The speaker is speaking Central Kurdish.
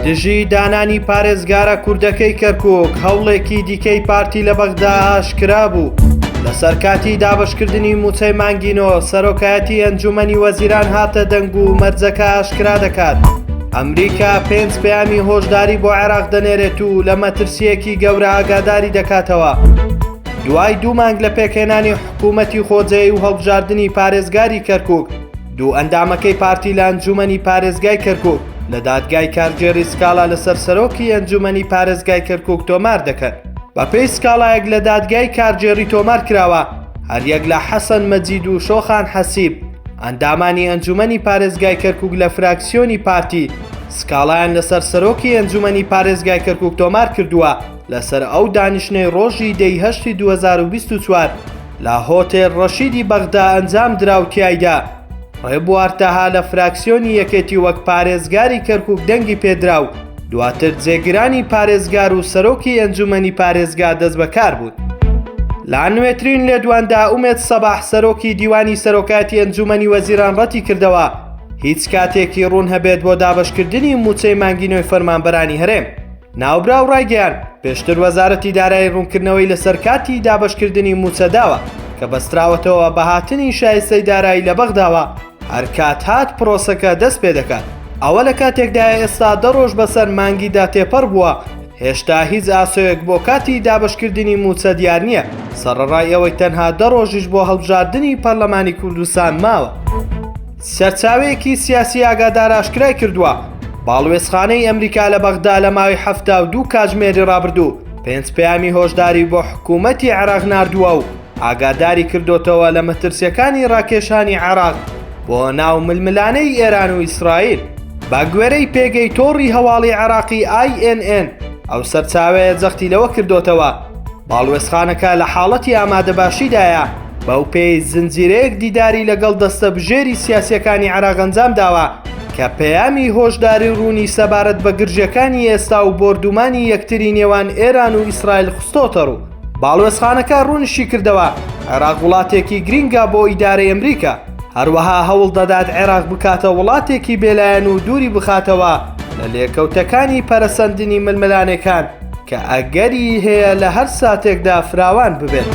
دژی دانانی پارێزگارە کوردەکەی کەرکوک هەوڵێکی دیکەی پارتی لە بەغدا ئاشکرا بوو. لەسەر کاتی دابەشکردنی مووچەی مانگی نۆ، سەرۆکایەتی ئەنجوومەنی وەزیران هاتە دەنگ و مەرجەکە ئاشکرا دەکات. ئەمریکا پێنج پەیامی هۆشداری بۆ عێراق دەنێرێت و لە مەترسییەکی گەورە ئاگاداری دەکاتەوە. دوای دوو مانگ لە پێکهێنانی حکوومەتی خۆجێی و هەڵبژاردنی پارێزگاری کەرکوک، دوو ئەندامەکەی پارتی لە ئەنجوومەنی پارێزگای کەرکوک لە دادگای کارگێڕی سکاڵا لەسەر سەرۆکی ئەنجوومەنی پارێزگای کەرکوک تۆمار دەکەن. بەپێی سکاڵایەک لە دادگای کارگێڕی تۆمار کراوە، هەریەک لە حەسەن مەجید و شۆخان حەسیب، ئەندامانی ئەنجوومەنی پارێزگای کەرکوک لە فراکسیۆنی پارتی، سکاڵایان لەسەر سەرۆکی ئەنجوومەنی پارێزگای کەرکوک تۆمار کردووە لەسەر ئەو دانیشتنەی ڕۆژی دە ی هەشتی 2024 لە هۆتێل ڕەشیدی بەغدا ئەنجام درا و تیایدا ڕێبوار تەها لە فراکسیۆنی یەکێتی وەک پارێزگاری کەرکوک دەنگی پێدرا و دواتر جێگرانی پارێزگار و سەرۆکی ئەنجومەنی پارێزگا دەستبەکار بوون. لە نوێترین لێدواندا ئومێد سەباح سەرۆکی دیوانی سەرۆکایەتی ئەنجومەنی وەزیران ڕەتی کردەوە هیچ کاتێکی ڕوون هەبێت بۆ دابەشکردنی مووچەی مانگی نۆی فەرمانبەرانی هەرێم. ناوبراو ڕایگەیاند، پێشتر وەزارەتی دارایی ڕوونکردنەوەی لەسەر کاتی دابەشکردنی مووچە داوە کە بەستراوەتەوە بە هاتنی شایستەی دارایی لە بەغداوە، هەرکات هات پرۆسەکە دەست پێدەکات. ئەوە لە کاتێکدایە ئێستا دە ڕۆژ بەسەر مانگیدا تێپەڕ بووە، هێشتا هیچ ئاسۆیەک بۆ کاتی دابەشکردنی مووچە دیار نییە، سەڕەڕای ئەوەی تەنها دە ڕۆژیش بۆ هەڵبژاردنی پەرلەمانی کوردستان ماوە. سەرچاوەیەکی سیاسی ئاگادار ئاشکرای کردووە، باڵوێزخانەی ئەمریکا لە بەغدا لە ماوەی 72 کاتژمێری ڕابردوو پێنج پەیامی هۆشداری بۆ حکوومەتی عێراق ناردووە و ئاگاداری کردۆتەوە لە مەترسیەکانی ڕاکێشانی عێراق بۆ ناو ململانێی ئێران و ئیسرائیل. بە گوێرەی پێگەی تۆڕی هەواڵی عێراقی INN، ئەو سەرچاوەیە جەختی لەوە کردۆتەوە، باڵوێزخانەکە لە حاڵەتی ئامادەباشیدایە، بەو پێیەی زنجیرەیەک دیداری لەگەڵ دەستەبژێری سیاسییەکانی عێراق ئەنجامداوە کە پەیامی هۆشداری ڕوونی سەبارەت بە گرژییەکانی ئێستا و بۆردومانی یەکتری نێوان ئێران و ئیسرائیل خستۆتەڕوو. باڵوێزخانەکە ڕوونیشیکردەوە، عێراق وڵاتێکی گرینگە بۆ ئیدارەی ئەمریکا، هەروەها هەوڵدەدات عێراق بکاتە وڵاتێکی بێلایەن و دووری بخاتەوە لە لێکەوتەکانی پەرەسەندنی ململانێکان کە ئەگەری هەیە لە هەر ساتێکدا فراوان ببێت.